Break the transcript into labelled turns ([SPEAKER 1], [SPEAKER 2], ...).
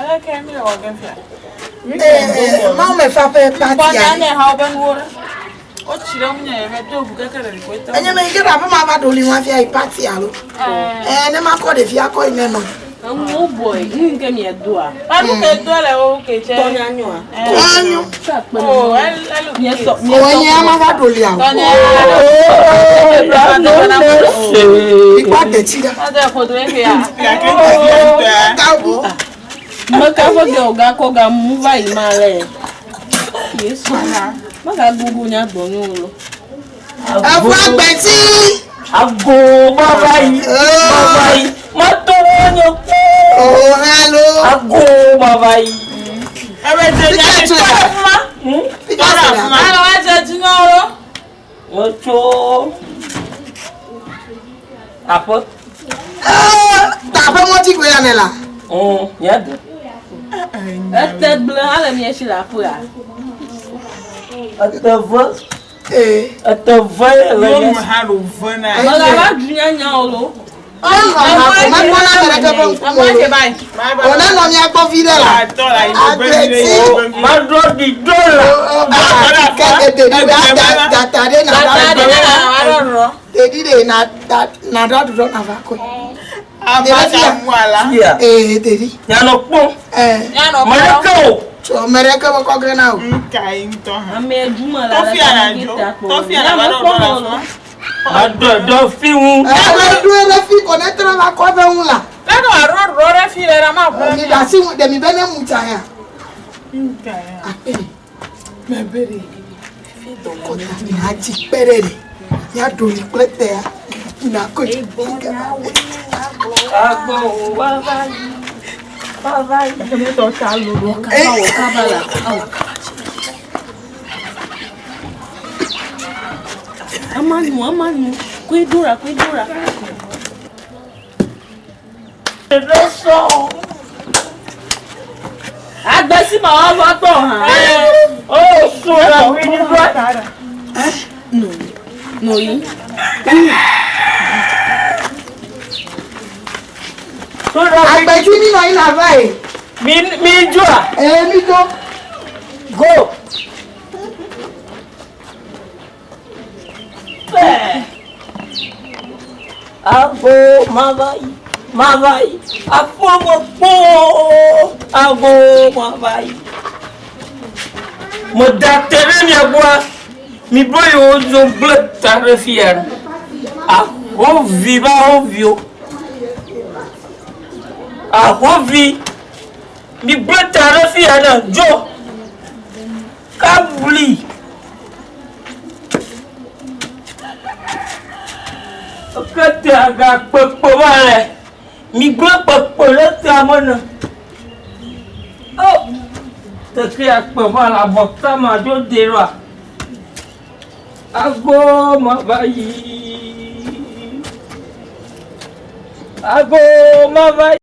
[SPEAKER 1] Aleke mi le wɔ ge fia?
[SPEAKER 2] Mawu me fa ƒe patia.
[SPEAKER 1] Wotsi ɖe ŋunye be do ʋu keke ɖe ɖekpe tɔ.
[SPEAKER 2] Enye me yi ke ɖe aƒe ma va ɖo li wa fia yi pati alo. Ɛɛ ne ma kɔ ɖevia kɔ yi ne nɔ.
[SPEAKER 3] Enuwo bɔe, nu yi ke miedoa.
[SPEAKER 1] Enu ke do le wo ke tse.
[SPEAKER 3] Tɔnya nyoa?
[SPEAKER 2] Enyo.
[SPEAKER 1] O elu.
[SPEAKER 3] Miesɔ
[SPEAKER 2] O enye ama va ɖo lia o.
[SPEAKER 1] Tɔnya.
[SPEAKER 2] Ikpɔ detsi ɖa.
[SPEAKER 1] Ade ƒodo efe ya.
[SPEAKER 2] Gabu.
[SPEAKER 3] Meka ƒe ge wògakɔ gamu va yi ma le. Yesu. Megagugu nya gbɔ nyo o.
[SPEAKER 2] Eƒu agbetsi.
[SPEAKER 4] Ago baba yi, baba yi, mato wo nye kpɔ.
[SPEAKER 2] O halo.
[SPEAKER 4] Ago baba yi.
[SPEAKER 1] Ebe dze nya
[SPEAKER 2] Fika
[SPEAKER 1] tɔ
[SPEAKER 2] tso ya.
[SPEAKER 1] fuma.
[SPEAKER 2] Fika tso ya.
[SPEAKER 1] Alo edze dzi na wo.
[SPEAKER 4] Metso aƒe.
[SPEAKER 2] Taƒe mɔtsi koe ya ne la.
[SPEAKER 4] Nye de.
[SPEAKER 3] Ete gblẽ ale mie si le aƒea.
[SPEAKER 4] Ete ve.
[SPEAKER 2] Ee.
[SPEAKER 4] Ete ve ye le nye.
[SPEAKER 3] Megava du nyanya o lo.
[SPEAKER 2] Ona nɔ mía gbɔ vi ɖe la. Agbetsi.
[SPEAKER 4] Maɖɔ ɖi ɖo la.
[SPEAKER 2] Ke ɖeɖi ɖe data ɖe na ɖa. Ɖeɖi ɖe na da na ɖa ɖuɖɔ na va koe.
[SPEAKER 4] Fia.
[SPEAKER 2] Ee ɖeɖi.
[SPEAKER 4] Nyanɔ kpɔ.
[SPEAKER 2] Ee.
[SPEAKER 4] Mɛɖeke o.
[SPEAKER 2] Tso ame ɖeke me kɔ ge na o.
[SPEAKER 3] Ame duma la le kame ta kpɔ. Nyame kpɔ mɔ lo.
[SPEAKER 4] Maɖɔ ɖɔ fi ŋu.
[SPEAKER 2] Ebe ɖoe ɖe fi ko ne trɔ va kɔ ƒe ŋu la.
[SPEAKER 1] Leke wa ɖo ɖo ɖe fi le ɖe ma ʋu.
[SPEAKER 2] Mi ɖe asi ŋu ɖe mi be ne mu tsa ya. Akpe. Kɔta mi adzi kpe ɖe ɖe. Ya ɖo li kple tea. Na ko.
[SPEAKER 4] Ago baba yi, baba yi.
[SPEAKER 3] Kaba wɔ kaba la. Awo. Amanu amanu. Koe dora koe dora.
[SPEAKER 4] Ɖe sɔ.
[SPEAKER 3] Agbesi ma wa va tɔ hã.
[SPEAKER 4] O so la fi ni ɖo.
[SPEAKER 3] No. No yi.
[SPEAKER 4] So la fi.
[SPEAKER 2] Agbetsi mi nɔ anyi na va yi.
[SPEAKER 4] Mi mi dzoa.
[SPEAKER 2] Ee mi do.
[SPEAKER 4] Go. Bɛɛ. Ago mava yi, mava yi. Afɔ me kpɔ. Ago mava yi. Meda te ɖe mia gbɔa. Mi bɔ yewo dzo gblẽ ta ɖe fia. Ahovi va ahoviwo. Ahovi. Mi gblẽ ta ɖe fia ne dzo. Kabli. Ke tea ga kpekpe va le. Mi gblẽ kpekpe ɖe tea me ne. O. Tekea kpe va le abɔta ma dzo de ɖoa. Ago ma va yi. Ago ma va yi.